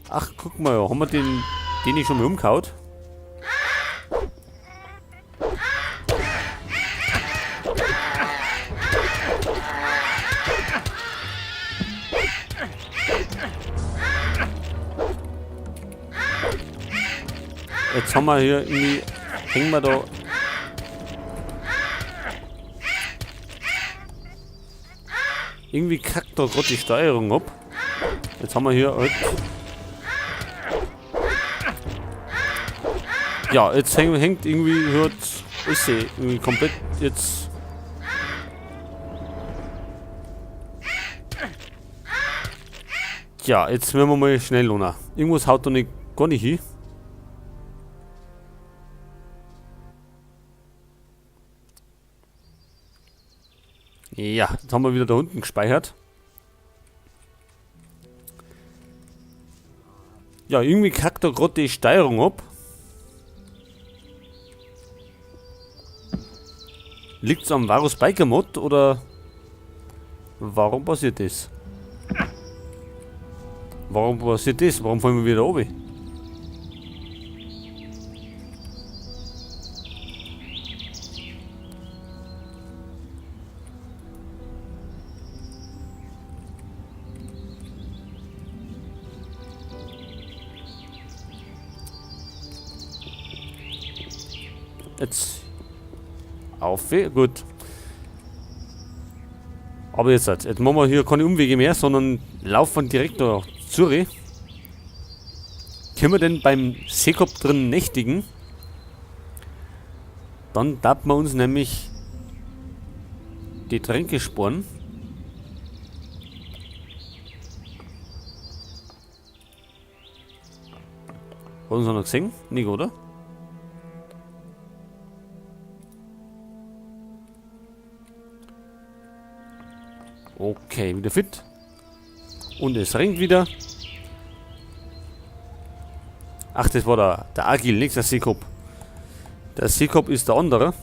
Ach, guck mal, haben wir den nicht schon mal umgehauen? Jetzt haben wir hier irgendwie, hängen wir da. Irgendwie kackt da gerade die Steuerung ab. Jetzt haben wir hier halt. Ja, jetzt hängt irgendwie, hört, ist sie irgendwie komplett jetzt. Ja, jetzt werden wir mal schnell runter. Irgendwas haut da nicht, gar nicht hin. Ja, jetzt haben wir wieder da unten gespeichert. Ja, irgendwie kackt da gerade die Steuerung ab. Liegt's am Varus Biker Mod oder warum passiert das? Warum passiert das? Warum fallen wir wieder runter? Jetzt auf, gut. Aber jetzt machen wir hier keine Umwege mehr, sondern laufen direkt da zurück. Können wir denn beim Seekop drin nächtigen? Dann darf man uns nämlich die Tränke sparen. Hat uns noch gesehen? Nicht, oder? Okay, wieder fit. Und es regnet wieder. Ach, das war der Agil, nicht der Seekop. Der Seekop ist der andere.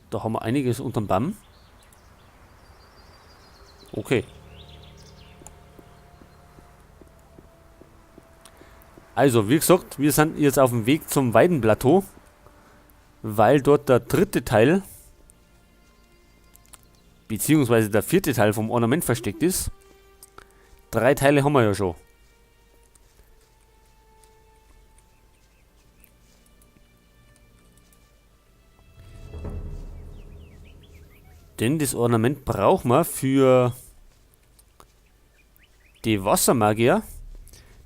Da haben wir einiges unterm Baum. Okay. Also, wie gesagt, wir sind jetzt auf dem Weg zum Weidenplateau, weil dort der dritte Teil, beziehungsweise der vierte Teil vom Ornament versteckt ist. 3 Teile haben wir ja schon. Denn das Ornament brauchen wir für die Wassermagier.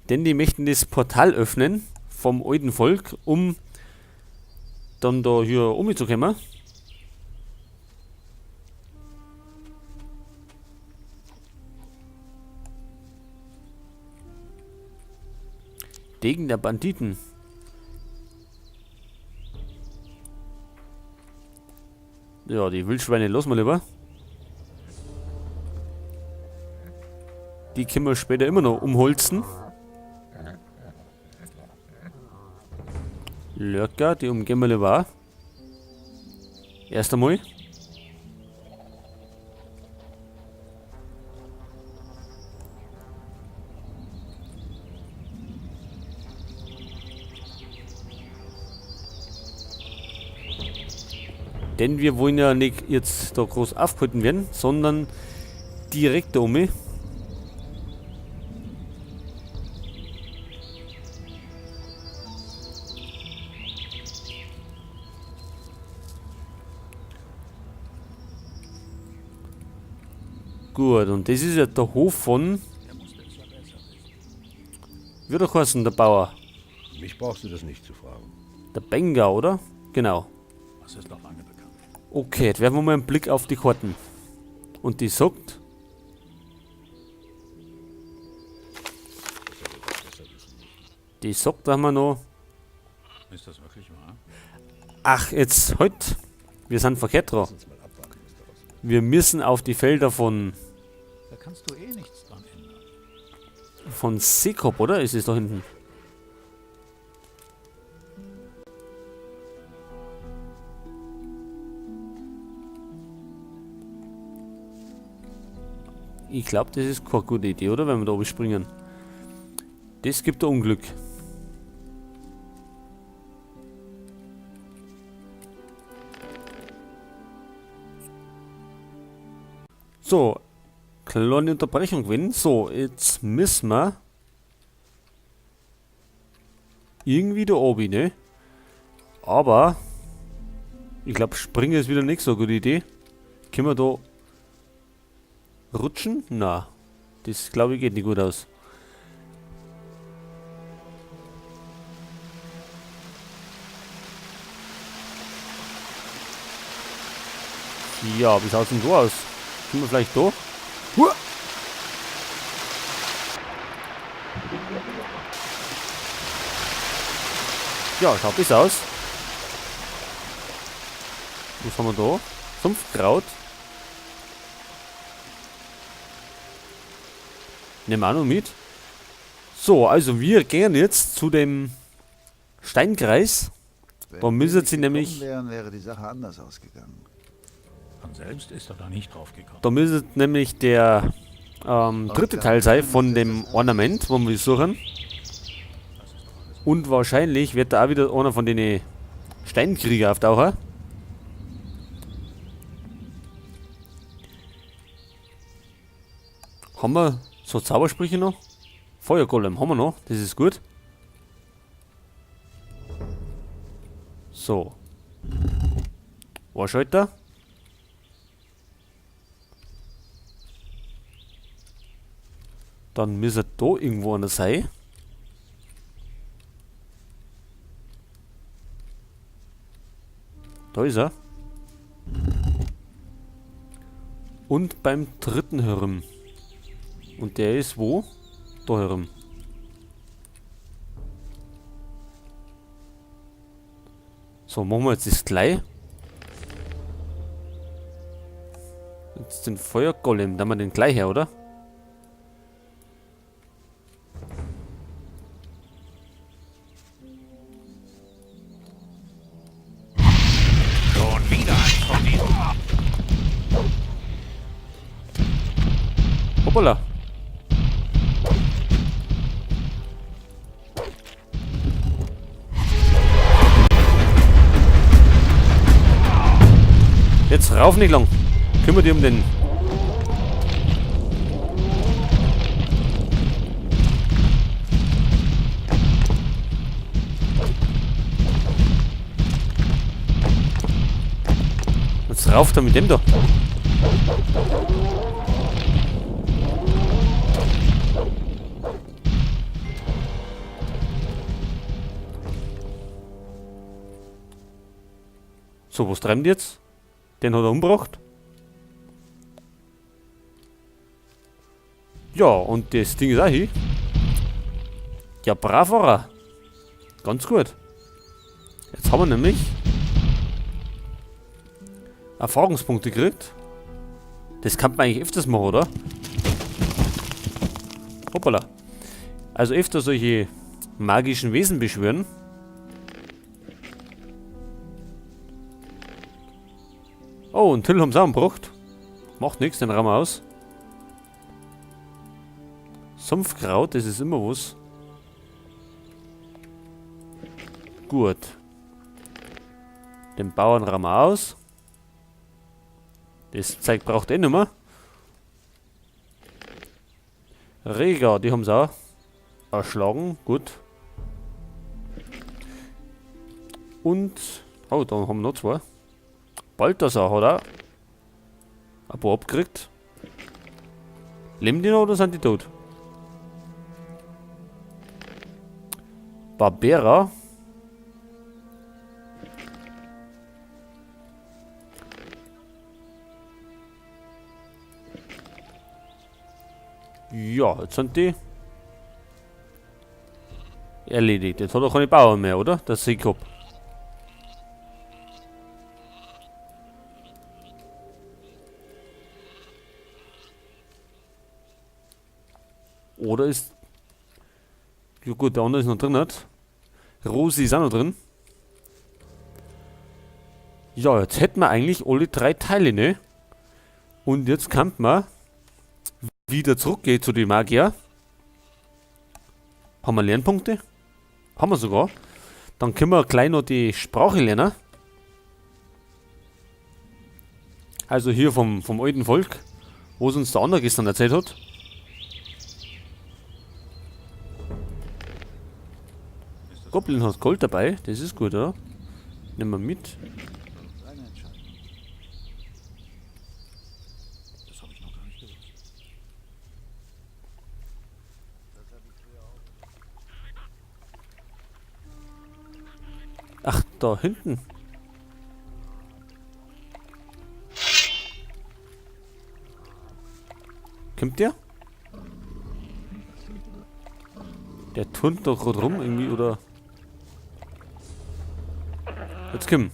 Denn die möchten das Portal öffnen vom alten Volk, um dann da hier umzukommen. Degen der Banditen. Ja, die Wildschweine lassen wir lieber. Die können wir später immer noch umholzen. Lurker, die umgehen wir lieber auch. Erst einmal. Denn wir wollen ja nicht jetzt da groß aufgehalten werden, sondern direkt da um. Gut, und das ist ja der Hof von... Wie der heißen, der Bauer? Mich brauchst du das nicht zu fragen. Der Benga, oder? Genau. Das ist noch lange bekannt. Okay, jetzt werfen wir mal einen Blick auf die Karten. Und die sagt... Die sagt, da haben wir noch... Ist das wirklich wahr? Ach, jetzt, halt. Wir sind verkehrt dran. Wir müssen auf die Felder von... Da kannst du eh nichts dran ändern. Von Seekop, oder? Ist es da hinten? Ich glaube, das ist keine gute Idee, oder? Wenn wir da oben springen. Das gibt ein Unglück. So, kleine Unterbrechung gewesen. So, jetzt müssen wir irgendwie da oben, ne? Aber ich glaube, springen ist wieder nicht so eine gute Idee. Können wir da rutschen? Na, das glaube ich geht nicht gut aus. Ja, wie schaut's denn da aus? Können wir vielleicht da? Hua! Ja, schaut besser aus. Was haben wir da? Sumpfkraut. Nehmen wir auch noch mit. So, also wir gehen jetzt zu dem Steinkreis. Wenn Da wir müssen nicht sie gekommen nämlich wären, wäre die Sache anders ausgegangen. Von selbst ist er da nicht drauf gekommen. Da müsste nämlich der dritte Teil sein von dem Ornament, wo wir suchen. Und wahrscheinlich wird da auch wieder einer von den Steinkrieger auftauchen. Haben wir so Zaubersprüche noch? Feuergolem haben wir noch, das ist gut. So. Wahrschalter. Dann müsste da irgendwo einer sein. Da ist er. Und beim dritten herum. Und der ist wo? Da herum. So, machen wir jetzt das gleich. Jetzt den Feuergolem, da haben wir den gleich her, oder? Schon wieder eins von diesen. Hoppala. Jetzt rauf nicht lang. Kümmere dich um den. Jetzt rauft er mit dem da. So, was treiben die jetzt? Den hat er umgebracht. Ja, und das Ding ist auch hin. Ja, brav war er. Ganz gut. Jetzt haben wir nämlich Erfahrungspunkte gekriegt. Das kann man eigentlich öfters machen, oder? Hoppala. Also öfter solche magischen Wesen beschwören. Oh, und Till haben sie auch umgebracht. Macht nix, den rahmen wir aus. Sumpfkraut, das ist immer was. Gut. Den Bauern rahmen wir aus. Das Zeug braucht eh nimmer. Rega, die haben sie auch erschlagen. Gut. Und, oh, da haben wir noch zwei. Balthasar hat auch ein paar abgekriegt. Leben die noch oder sind die tot? Barbera. Ja, jetzt sind die erledigt. Jetzt hat er keine Bauern mehr, oder? Der Seekop. Oder ist... Ja gut, der andere ist noch drin, nicht? Rosi ist auch noch drin. Ja, jetzt hätten wir eigentlich alle drei Teile, ne? Und jetzt kann man wieder zurückgehe zu den Magier, haben wir Lernpunkte? Haben wir sogar. Dann können wir gleich noch die Sprache lernen. Also hier vom alten Volk, wo es uns der andere gestern erzählt hat. Goblin hat Gold dabei, das ist gut, oder? Nehmen wir mit. Das habe ich noch gar nicht gewusst. Ach, da hinten. Kommt der? Der turnt doch gerade rum irgendwie, oder? Jetzt komm.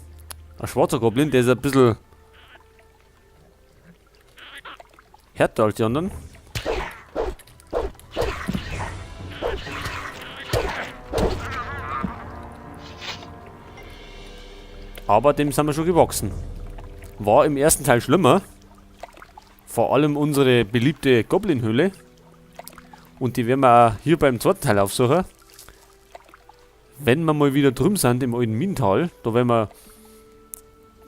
Ein schwarzer Goblin, der ist ein bisschen härter als die anderen. Aber dem sind wir schon gewachsen. War im ersten Teil schlimmer. Vor allem unsere beliebte Goblin-Höhle. Und die werden wir auch hier beim zweiten Teil aufsuchen. Wenn wir mal wieder drüben sind im alten Minental, da werden wir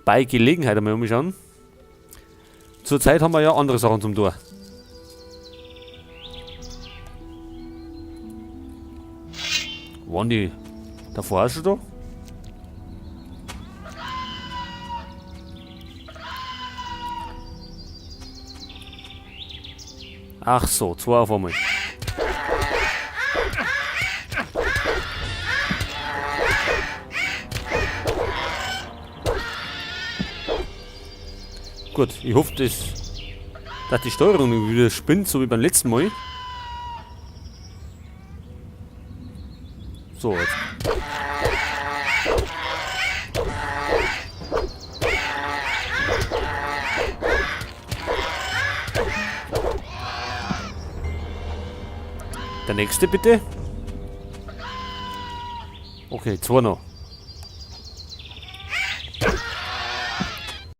bei Gelegenheit einmal umschauen. Zurzeit haben wir ja andere Sachen zum Tor. Waren die davor auch schon da? Ach so, zwei auf einmal. Gut, ich hoffe, dass die Steuerung wieder spinnt, so wie beim letzten Mal. So, jetzt. Der nächste bitte. Okay, zwei noch.